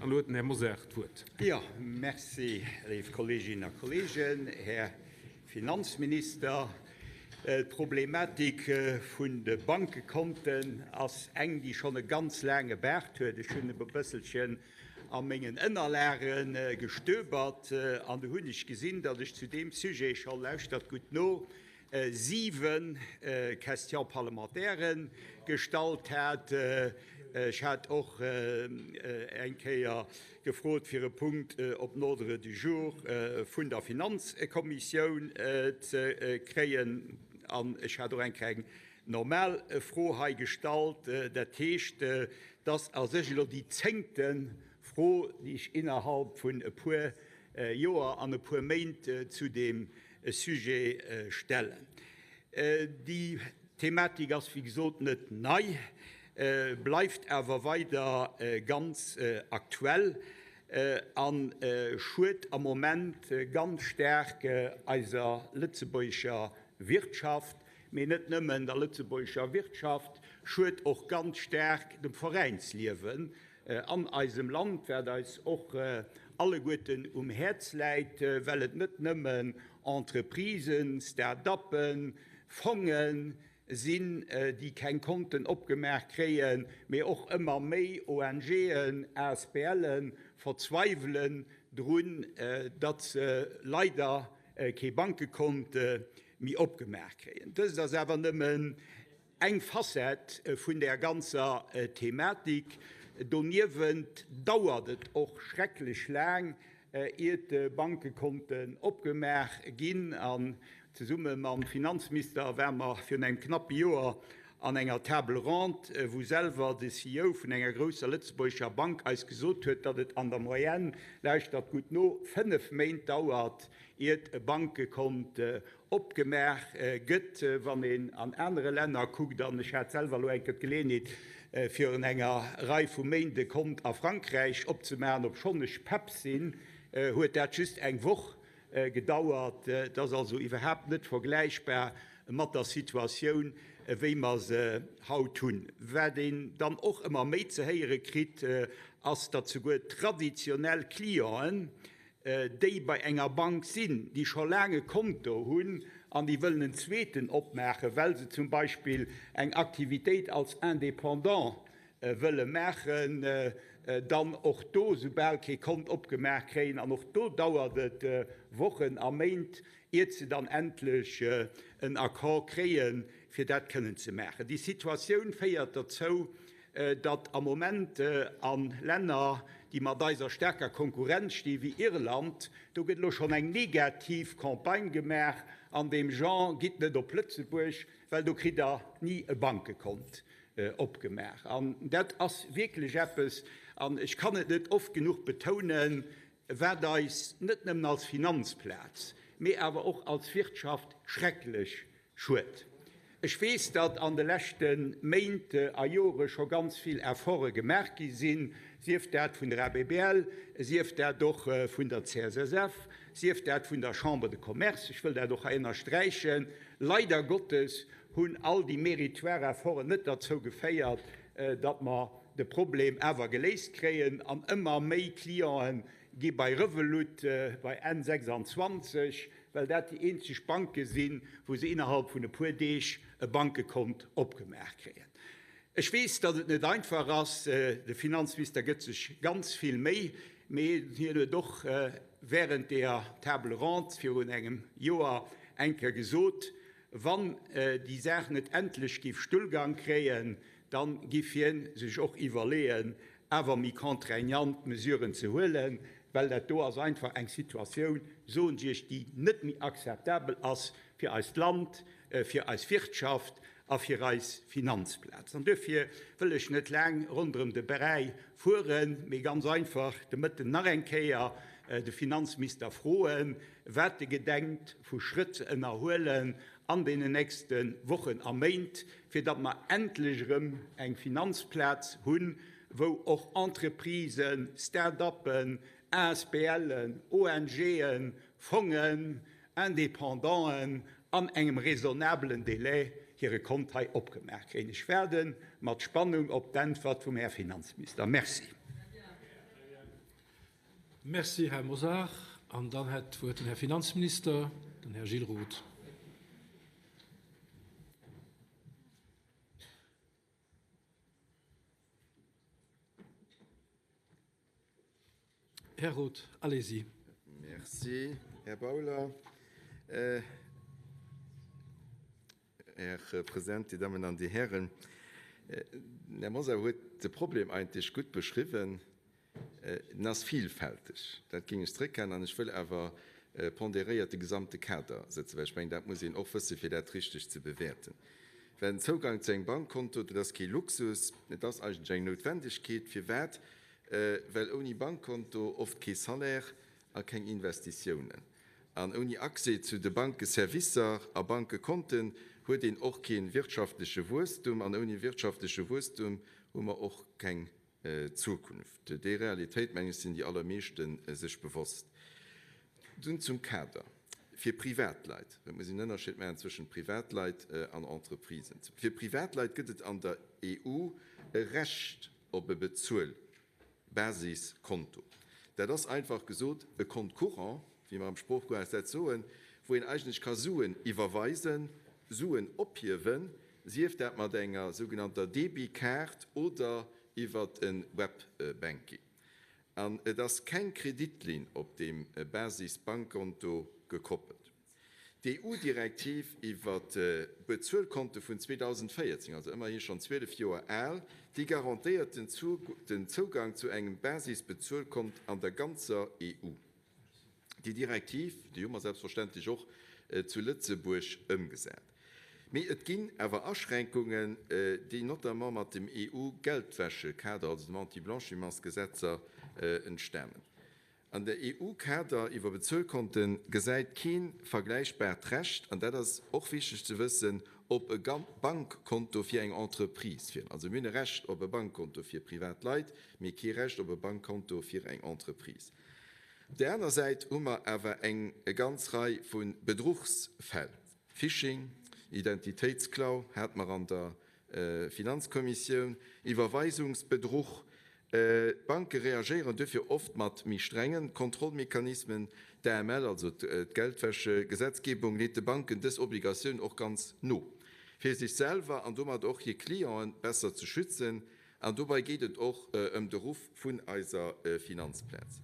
An elo huet den Här Mosar d'Wuert. Jo, merci, léif Kolleeginnen a Kolleegen, Här Finanzminister. D'Problematik vun de Bankekonten ass eng, déi schonn e ganz laange Baart huet. Ech hunn e bësselchen a mengen Ënnerlage gestöbert an do hunn ech gesinn, datt ech zu deem Sujet scho, lauschtert gutt no, 7 Questions parlementaires gestallt hat. Ech hat och eng Kéier gefrot, fir e Punkt op den Ordre du jour vun der Finanzkommissioun ze kréien. An ech hat och eng kleng normal Fro hei gestallt. Dat heescht, et ass a sech elo déi zéngte Fro, déi ech innerhalb vun e puer Joer an e puer Méint zu deem Sujet stellen. Déi Thematik ass, wéi gesot, net nei, bleift awer weider ganz aktuell a schued am Moment ganz staark eiser lëtzebuergescher Wirtschaft, mee net nëmmen der lëtzebuergescher Wirtschaft, schued och ganz staark dem Veräinsliewen an eisem Land, wat eis och alleguerten um Häerz läit, well et net nëmmen Entreprisen, Start-uppen, Fongen sinn, déi keng Konten opgemaach kréien, mee och ëmmer méi ONGen, ASBLen verzweiwelen drun, datt se leider kee Bankekont méi opgemaach kréien. Dëst ass awer nëmmen Eng Facette vun där ganzer Thematik. Doniewent dauert et och schrecklech laang, iert Bankekonten opgemaach ginn. An zesumme mam Finanzminister ware mer virun engem knappe Joer an enger Table ronde, wou selwer de CEO vun enger grousser lëtzebuergescher Bank eis gesot huet, datt et an der Moyenne, lauschtert gutt no, 5 Méint dauert, iert e Bankekont Opgemaach gëtt, wann een an anere Länner kuckt, an ech hat selwer elo eng Kéier d'Geleeënheet, virun enger Rei vu Méint e Kont a Frankräich opzemaachen, obschonn ech Pep sinn, huet dat just eng Woch gedauert. Et ass also iwwerhaapt net vergläichbar mat der Situatioun, wéi mer se haut hunn. Wat een dann och ëmmer méi ze héiere kritt, ass, datt souguer traditionell Clienten, déi bei enger Bank sinn, déi scho laang e Konto hunn an déi wëllen en zweeten opmaachen, well se zum Beispill eng Aktivitéit als Indépendant wëlle maachen, dann och do soubal kee Kont opgemaach kréien. An och do dauert et Wochen a Méint, iert se dann endlech en Accord kréien, fir dat kënnen ze maachen. Déi Situatioun féiert derzou, datt am Moment a Länner, déi mat eis a staarker Konkurrenz sti wéi Irland, do gëtt elo schonn eng negativ Campagne gemaach an deem Genre, Gitt net op Lëtzebuerg, well do kritt Der ni e Bankekont opgemaach. An dat ass wierklech eppes, an ech kann et net oft genuch betounen, wat eis net nëmmen als Finanzplaz, mee awer och als Wirtschaft schrecklech schued. Ech weess, datt an de leschte Méint a Jore scho ganz vill Efforte gemaach gi sinn, sief dat vun der ABBL, sief dat och vun der CSSF, sief dat vun der Chambre de Commerce. Ech wëll dat och hei ënnersträichen. Leider Gottes hunn all déi méritoire Efforten net derzou geféiert, datt mer de Problem awer geléist kréien an ëmmer méi Clienten gi bei Revolut, bei N26, well dat déi eenzeg Banke sinn, wou se innerhalb vun e puer Deeg e Bankekont opgemaach kréien. Ech weess, datt et net einfach ass. De Finanzminister gëtt sech ganz vill Méi, mee hien huet och während deeër Table ronde virun engem Joer eng Kéier gesot, wann déi Saach net endlech géif Stullgang kréien, dann giff hien sech och iwwerleeën, awer méi contraignant Mesuren ze huelen, well dat do ass einfach eng Situatioun, soen ech Iech, déi net méi akzeptabel ass fir eist Land, fir eis Wirtschaft a fir eis Finanzplaz. An duerfir wëll ech net laang ronderëm de Bräi fueren, mee ganz einfach de Mëtten nach eng Kéier de Finanzminister froen, wat e gedenkt vu Schrëtt ze ënnerhuelen an deenen nächste Wochen a Méint, fir datt mer endlech erëm eng Finanzplaz hunn, wou och Entreprisen, Start-uppen, ASBLen, ONGen, Fongen, Indépendanten an engem raisonnabelen Délai hire Kont hei opgemaach kréien. Ech waarde mat Spannung op d'Äntwert vum Här Finanzminister. Merci. Merci, Här Mosar. An dann hätt d'Wuert den Här Finanzminister, den Här Gilles Roth. Här Roth, allez-y. Merci, Här Bauler. Här President, Dir Dammen an Dir Hären, den Här Mosar huet de Problem eigentlech gutt beschriwwen. En ass vielfälteg, dat géing ech zrëckkennen, an ech wëll awer ponderéiert de gesamte Kader sëtzen, well ech mengen, dat muss een och wëssen, fir dat richteg ze bewäerten. Well den Zougang zu engem Bankkonto, dat ass kee Luxus, et ass eigentlech eng Noutwendegkeet. Firwat? Well ouni Bankkonto oft kee Salaire a keng Investitiounen. An ouni Accès zu de Bankeservicer a Bankekonten huet een och kee wirtschaftleche Wuesstum. An ouni wirtschaftleche Wuesstum hu mer och keng Zukunft. Déi Realitéit, meng ech, sinn déi allermeeschte sech bewosst. Dunn zum Kader fir Privatleit. Et muss een en Ënnerscheed maachen zwëschent Privatleit an Entreprisen. Fir Privatleit gëtt et an der EU e Recht op e Bezuelbasiskonto. Dat ass einfach gesot e Compte courant, wéi mer am Sproochgebrauch dat soen, wou een eigentlech ka Suen iwwerweisen, Suen ophiewen, sief dat mat enger sougenannter Debitkaart oder iwwer e Webbanking. An et ass keng Kreditlinn op deem Basisbankkonto gekoppelt. D'EU-Direktiv iwwer d'Bezuelkonte vun 2014, also ëmmerhi schonn 12 Joer al, déi garantéiert den Zougang zu engem Basisbezuelkont an der ganzer EU. Déi Direktiv, déi hu mer selbstverständlech och zu Lëtzebuerg ëmgesat. Mee et ginn awer Aschränkungen, déi notamment mat dem EU-Geldwäschekader, also dem Anti-Blanchimentsgesetzer, entstanen. An der EU-Kader iwwer Bezuelkonte gesäit kee vergläichbaart Recht, an dat ass och wichteg ze wëssen, op e Bankkonto fir eng Entreprise vir. Also mir hunn e Recht op e Bankkonto fir privat Leit, mee kee Recht op e Bankkonto fir eng Entreprise. Op där aner Säit hu mer awer eng ganz Rei vu Bedruchsfäll, Phishing, Identitéitsklau hate mer an der Finanzkommissioun, Iwwerweisungsbedruch. D'Banke reagéieren duerfir oft mat méi strenge Kontrollmechanismen. D'AML, also d'Geldwäschegesetzgebung, leet de Banken dës Obligatioun och ganz no, fir sech selwer an domat och hir Clienten besser ze schützen. An dobei geet et och ëm de Ruff vun eiser Finanzplaz.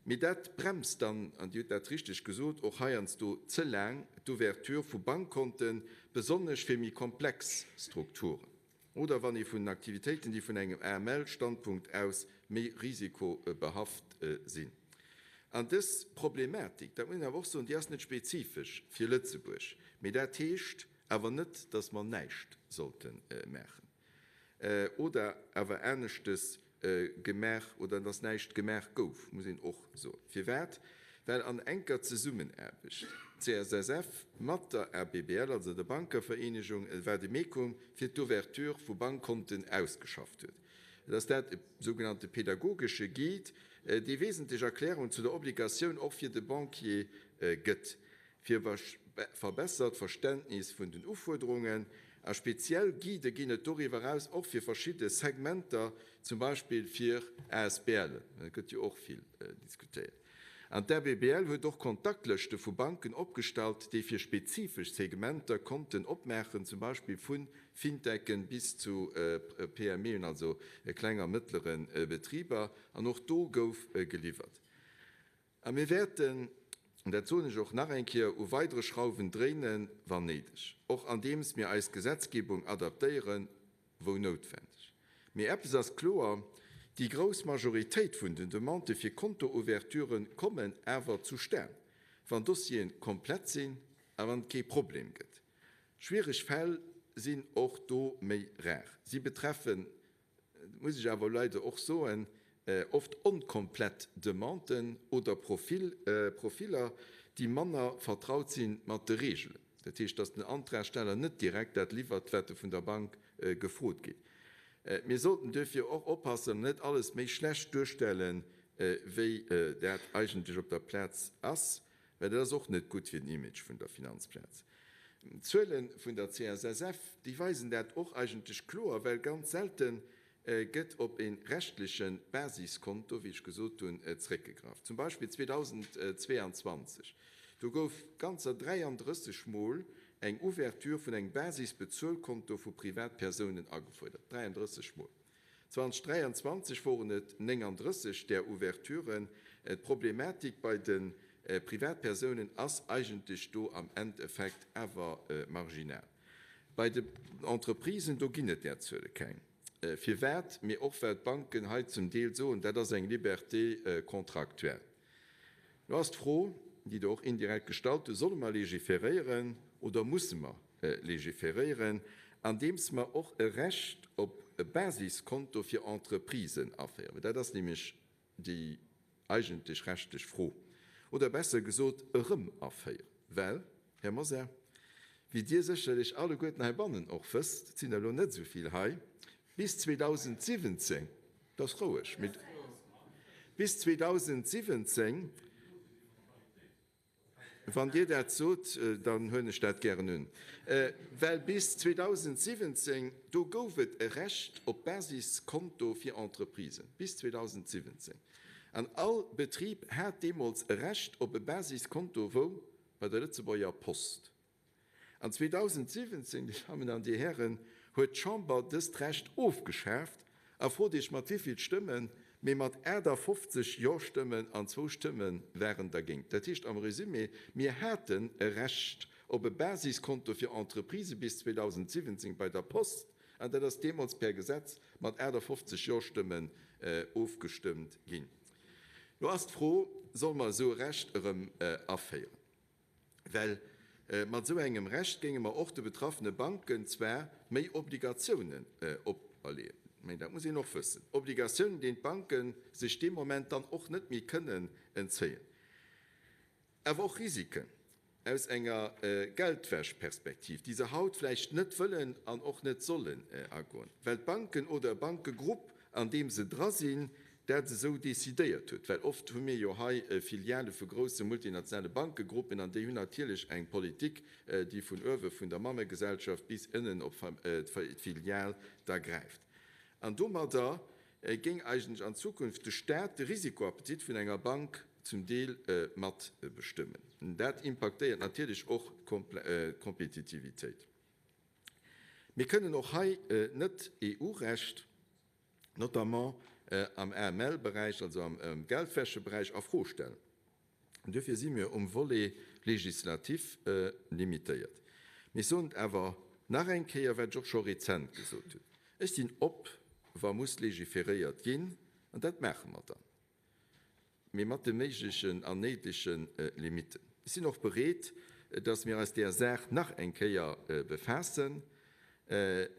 Mee dat bremst dann, an Dir hutt dat richteg gesot, och heiansdo ze laang d'Ouverture vu Bankkonten, besonnesch fir méi komplex Strukturen oder wann ee vun Aktivitéiten, déi vun engem AML-Standpunkt aus méi risikobehaft sinn. An dës Problematik, dat muss een awer och soen, déi ass net spezifesch fir Lëtzebuerg, mee dat heescht awer net, dass mer näischt sollte maachen. Oder awer aneschtes gemaach oder dass näischt gemaach gouf, muss een och soen. Firwat? Well an enker Zesummenaarbecht, d'CSSF mat der ABBL, also der Bankervereenegung, e Vademecum fir d'Ouverture vu Bankkonten ausgeschafft huet. Et ass dat e sougenannte pedagogesche Guide, dee wesentlech Erklärungen zu der Obligatioun och fir de Banquier gëtt. Fir e verbessert Verständnis vun den Ufuerderungen a speziell Guidë ginn et doriwwer eraus och fir verschidde Segmenter, zum Beispill fir ASBLen, dat gëtt jo och vill diskutéiert. An d'ABBL huet och Kontaktlëschte vu Banken opgestallt, déi fir spezifesch Segmenter Konten opmaachen, zum Beispill vu Fintechen bis zu PMEen, also kleng a mëttlere Betriber. An och do gouf geliwwert. A mir wäerten, an dat soen ech och nach eng Kéier, u weidere Schrauwen dréinen, wann néideg, och andeems mir eis Gesetzgebung adaptéieren, wou noutwendeg. Mee eppes ass kloer, Déi grouss Majoritéit vun den Demandë fir Kontoouverturë kommen awer zustan, wann d'Dossiere komplett sinn a wann et kee Problem gëtt. Schwiereg Fäll sinn och do méi rar. Si betreffen Dat muss ech awer leider och soen, oft onkomplett Demanden oder Profiller, déi manner vertraut si mat de Reegelen. Dat heescht, dass den Antragsteller net direkt dat liwwert, wat e vun der Bank gefrot gétt. Mir sollten duerfir och oppassen an net alles méi schlecht duerstellen, wéi dat eigentlech op der Plaz ass. Well dat ass och net gutt fir den Image vun der Finanzplaz. D'Zuele vun der CSSF, déi weisen dat och eigentlech kloer, well ganz selte. gëtt op e rechtleche Basiskonto, wéi ech gesot hunn, zréckgegraff. Zum Beispill 2022, do gouf ganzer 33 Mol eng Ouverture vun engem Basisbezuelkonto vu Privatpersounen agefuerdert. 33 Mol! 2023 woren et 39 där Ouverturen. D'Problematik bei de Privatpersounen ass eigentlech do am Endeffekt awer marginal. Bei den Entreprisen, do ginn et där Zuele keng. Firwat? Mee och well d'Banken hei zum Deel soen, dat ass eng Liberté contractuelle. Lo ass d'Fro, déi Der och indirekt gestallt hutt, Solle mer légiféréieren oder musse mer légiféréieren, andeems mer och e Recht op e Basiskonto fir Entreprisen aféieren? Well dat ass nämlech déi eigentlech rechtlech Fro. Oder besser gesot, erëm aféieren. Well, Här Mosar, wéi Dir sécherlech alleguerten heibannen och wësst, et sinn der elo net esou vill hei, bis 2017, Et ass roueg, mee bis 2017, wann Dir dat sot, dann huelen ech dat gären un, well bis 2017, do gouf et e Recht op Basiskonto fir Entreprisen, bis 2017. An all Betrib hat deemools e Recht op e Basiskonto, wou? Bei der Lëtzebuerger Post. An 2017, Dir Dammen an Dir Hären, huet d'Chamber dëst Recht ofgeschaaft, a frot Iech mat wéivill Stëmmen, mee mat 58 Jo-Stëmmen an zwou Stëmme waren dergéint. Dat heescht am Résumé, mir haten e Recht op e Basiskonto fir Entreprisë bis 2017 bei der Post, an dat ass deemools per Gesetz mat 58 Jo-Stëmmen ofgestëmmt ginn. Lo ass d'Fro, Solle mer esou e Recht erëm aféieren? Well mat esou engem Recht géinge mer och de betraffene Banken zwar méi Obligatiounen operleeën, mä dat muss een och wëssen, Obligatiounen, deenen d'Banke sech dee Moment dann och net méi kënnen entzéien, awer och Risiken aus enger Geldwäschperspektiv, déi se haut vläicht net wëllen an och net sollen agoen, well d'Banken oder e Bankegrupp, an deem se dra sinn, dat esou decidéiert huet, well oft hu mir jo hei Filiale vu grousse multinationale Bankegruppen an déi hunn natierlech eng Politik, déi vun uewe vun der Mammegesellschaft bis ënnen op d'Filial da gräift. An domadder géing eigentlech an Zukunft de Staat de Risikoappetit vun enger Bank zum Deel mat bestëmmen. Dat impaktéiert natierlech och d'Kompetitivitéit. Mir kënnen och hei net EU-Recht, notamment am AML-Beräich, also am Geldwäscheberäich, a Fro stellen. Duerfir si mir um Volet législatif limitéiert. Mee ech soen et awer nach eng Kéier, wat ech och scho rezent gesot hunn, Ech sinn op, wa muss legiferéiert ginn, an dat maache mer dann. mee mat de méiglechen an néidege Limitten. Ech sinn och bereet, dass mir eis där Saach nach eng Kéier befaassen,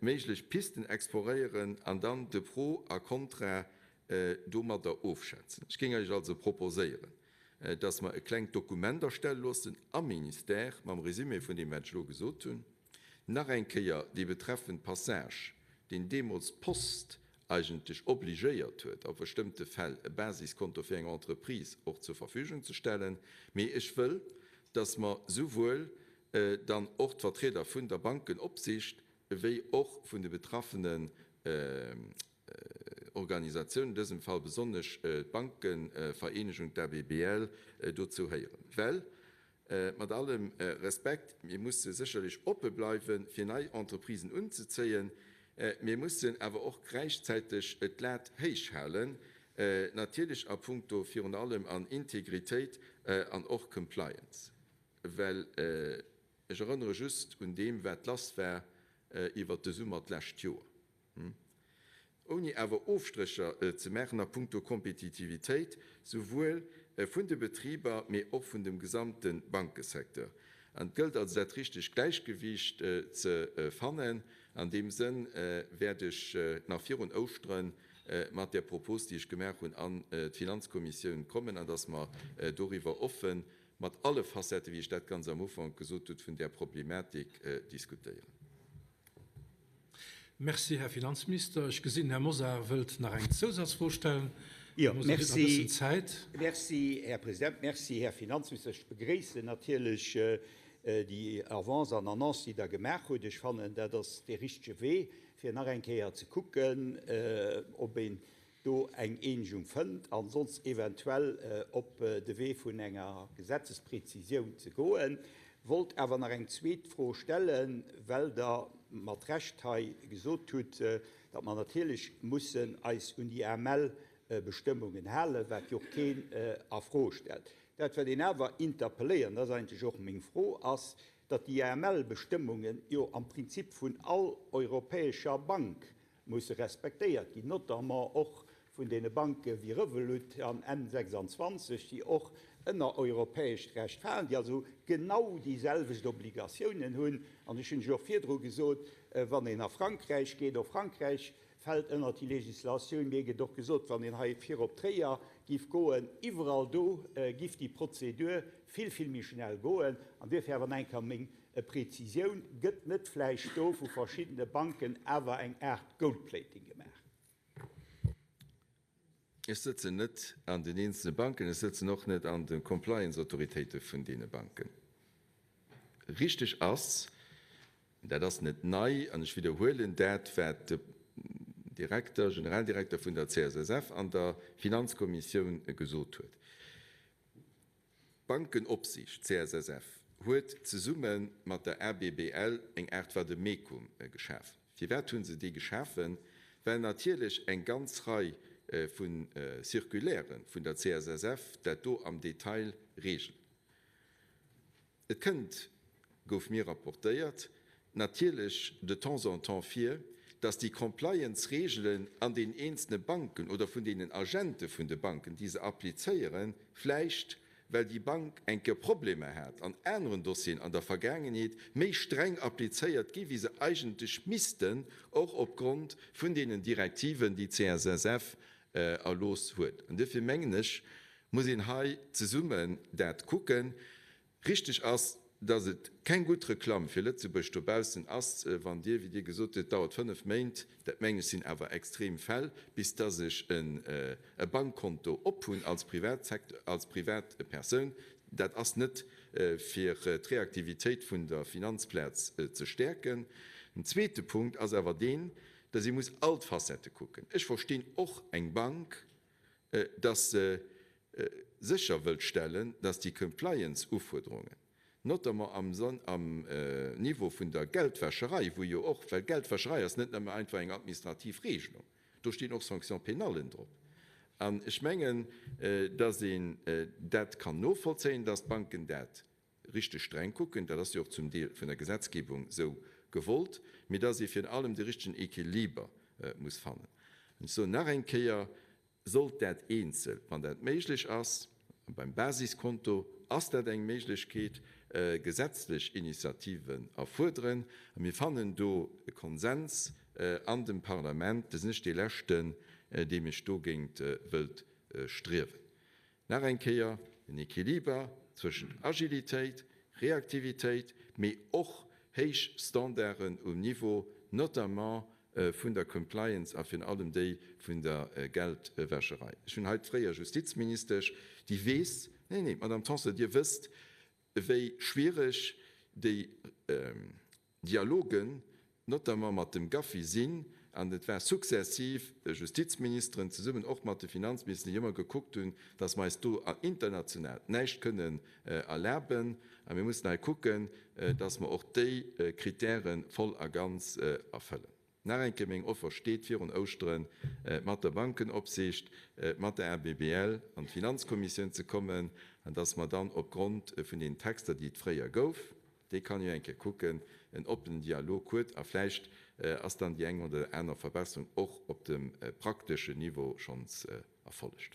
méiglech Pisten exploréieren an dann de Pro a Contra domadder ofschätzen. Ech géing Iech also proposéieren, dass mer e klengt Dokument erstelle loossen am Ministère mam Résumé vun deem, wat ech elo gesot hunn, nach eng Kéier dee betreffend Passage, deen deemools d'Post eigentlech obligéiert huet, a bestëmmte Fäll e Basiskonto fir eng Entreprise och zur Verfügung ze stellen. Mee ech wëll, dass mer souwuel dann och d'Vertrieder vun der Bankenopsicht wéi och vun de betraffenen Organisatiounen, an dësem Fall besonnesch d'Bankevereenegung, d'ABBL, dozou héieren. Well Mat allem Respekt, mir musse sécherlech oppe bleiwen, fir nei Entreprisen unzezéien. Mir mussen awer och gläichzäiteg d'Lat héich halen, natierlech a puncto virun allem an Integritéit an och Compliance. Well ech erënnere just un deem, wat lass war iwwert de Summer d'lescht Joer. Ouni awer Ofstrécher ze maachen a puncto Kompetitivitéit, souwuel vun de Betriber, mee och vun dem gesamte Bankesecteur. An et gëllt also dat richtegt Gläichgewiicht ze fannen. An deem Sënn wäert ech nach virun Ouschtere mat där Propos, déi ech gemaach hunn, an d'Finanzkommissioun kommen, an dass mer doriwwer offen mat alle Facetten, wéi ech dat ganz am Ufank gesot hunn, vun där Problematik diskutéieren. Merci, Här Finanzminister. Ech gesinn, Här Mosar wëllt nach eng Zousatzfro stellen. Jo, merci. Merci, Här President. Merci, Här Finanzminister. Ech begréissen natierlech. déi Avance an Annonce, déi Der gemaach hutt. Ech fannen, dat ass dee richtege Wee, fir nach eng Kéier ze kucken, ob een do eng Eenegung fënnt an soss eventuell op de Wee vun enger Gesetzesprezisioun ze goen. Wollt awer nach eng zweet Fro stellen, well Der mat Recht hei gesot hutt, datt mer natierlech mussen eis un déi AML-Bestëmmungen halen, wat jo och keen a Fro stellt. Dat, wat een awer interpelléiert, an dat ass eigentlech och meng Fro, ass, datt déi AML-Bestëmmungen jo am Prinzip vun all europäescher Bank musse respektéiert ginn, notamment och vun deene Banke wéi Revolut an N26, déi och ënner europäescht Recht falen, déi also genau déi selwecht Obligatiounen hunn. An ech hunn lech och virdru gesot, wann een a Frankräich geet, och Frankräich fält ënnert déi Législatioun, mir gëtt och gesot, wann een hei vir op Tréier giff goen, iwwerall do giff déi Prozedur vill, vill méi schnell goen. An duerfir awer nach eng Kéier meng Prezisioun, Gëtt net vläicht do vu verschiddene Banken awer eng Aart Goldplating gemaach? Ech sëtzen net an den eenzelne Banken, ech sëtzen och net an de Compliance-Autoritéite vun deene Banken. Richteg ass, dat ass net nei, an ech widderhuelen dat, wat de Direkter, Generaldirekter vun der CSSF an der Finanzkommissioun gesot huet, D'Bankenopsiicht, CSSF, huet zesumme mat der ABBL eng Aart Vademecum geschaf. Firwat hu se dee geschafen? Well natierlech eng ganz Rei vu Circulairë vun der CSSF dat do am Detail reegelen. Et kënnt, gouf mir rapportéiert, natierlech de temps en temps vir, dass déi Compliance-Reegelen an den eenzelne Banken oder vun deenen Agente vun de Banken, déi se applizéieren, vläicht well déi Bank eng Kéier Problemer hat an aneren Dossieren an der Vergaangenheet, méi streng applizéiert gi wéi se eigentlech missten, och opgrond vun deenen Direktiven, déi d'CSSF erlooss huet. An duerfir mengen ech, muss een hei zesummen dat kucken. Richteg ass, dass et keng gutt Reklamm fir Lëtzebuerg dobaussen ass, wann Dir, wéi Dir gesot hutt, et dauert 5 Méint, dat mengen ech sinn awer extrem Fäll, bis dass ech e Bankkonto ophunn als Privatsecteur, als Privatpersoun. Dat ass net fir d'Reaktivitéit vun der Finanzplaz ze stäerken. Den zweete Punkt ass awer deen, dass ee muss all d'Facettë kucken. Ech verstinn och eng Bank, dass se sécher wëllt stellen, dass déi Compliance-Ufuerderungen, notamment am am Niveau vun der Geldwäscherei, wou jo och, well Geldwäscherei ass net nëmme einfach eng administrativ Regelung, do stinn och Sanction-pénallen drop. An ech mengen, dass een dat kann novollzéien, dass d'Banken dat richteg streng kucken, dat ass jo och zum Deel vun der Gesetzgebung esou gewollt, mee dass ee virun allem de richtegen Equiliber muss fannen. An ech soen nach eng Kéier, Sollt dat eenzel, wann dat méiglech ass, a beim Basiskonto ass dat eng Méiglechkeet, gesetzlech Initiativen erfuerderen, a mir fannen do e Konsens an dem Parlament, da sinn ech dee Leschten, dee mech dogéint wëllt striewen. Nach eng Kéier, en Equiliber zwëschent Agilitéit, Reaktivitéit, mee och héich Standarden um Niveau notamment vun der Compliance a virun allem déi vun der Geldwäscherei. Ech hunn hei d'fréier Justizministesch, déi weess, neen, neen, Madame Tanson, Dir wësst, wéi schwiereg déi Dialogen, notamment mat dem GAFI sinn, an et war sukzessiv Justizministeren, zesummen och mat de Finanzministeren, déi ëmmer gekuckt hunn, dass mer eis do international näischt kënnen erlaben, a mir mussen hei kucken, dass mer och déi Kritäre voll a ganz erfëllen. Nach eng Kéier, meng Offer steet, virun Ouschtere mat der Bankenopsicht, mat der ABBL an d'Finanzkommissioun ze kommen, an dass mer dann opgrond vun deenen Texter, déi et fréier gouf, dee kann jo eng Kéier kucken, en oppenen Dialog huet, a vläicht ass dann déi eng oder aner Verbesserung och op dem prakteschen Niveau schonns erfollegt.